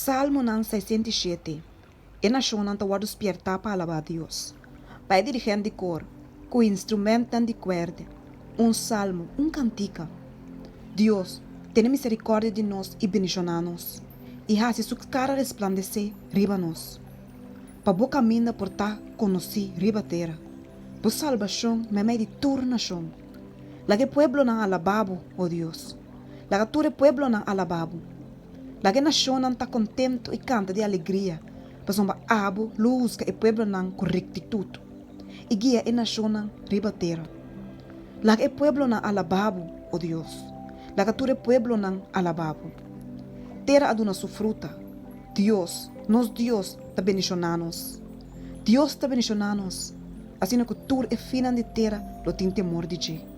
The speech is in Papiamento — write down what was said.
Salmonan 67 E nashonnan ta wòrdu spièrtá pa alabá Dios. Pa e dirigènt di kor, ku instrumentnan di kuèrdè, un salmo, un kantika. Dios, tene miserikòrdia di nos i bendishoná nos, i hasi su kara resplandesé riba nos. Pa bo kaminda por ta konosí riba tera, bo salbashon meimei di tur nashon. Laga e pueblonan alabá bo, o Dios. Laga tur e pueblonan alabá bo. Laga e nashonnan ta kontentu i kanta di alegria, pasobra abo lo husga e pueblonan ku rektitut i guia e nashonnan riba tera. Laga e pueblonan alabá bo, o Dios, laga tur e pueblonan alabá bo. Tera a duna su fruta. Dios, nos Dios, ta bendishoná nos. Dios ta bendishoná nos, asina ku tur e finnan di tera lo tin temor di dje.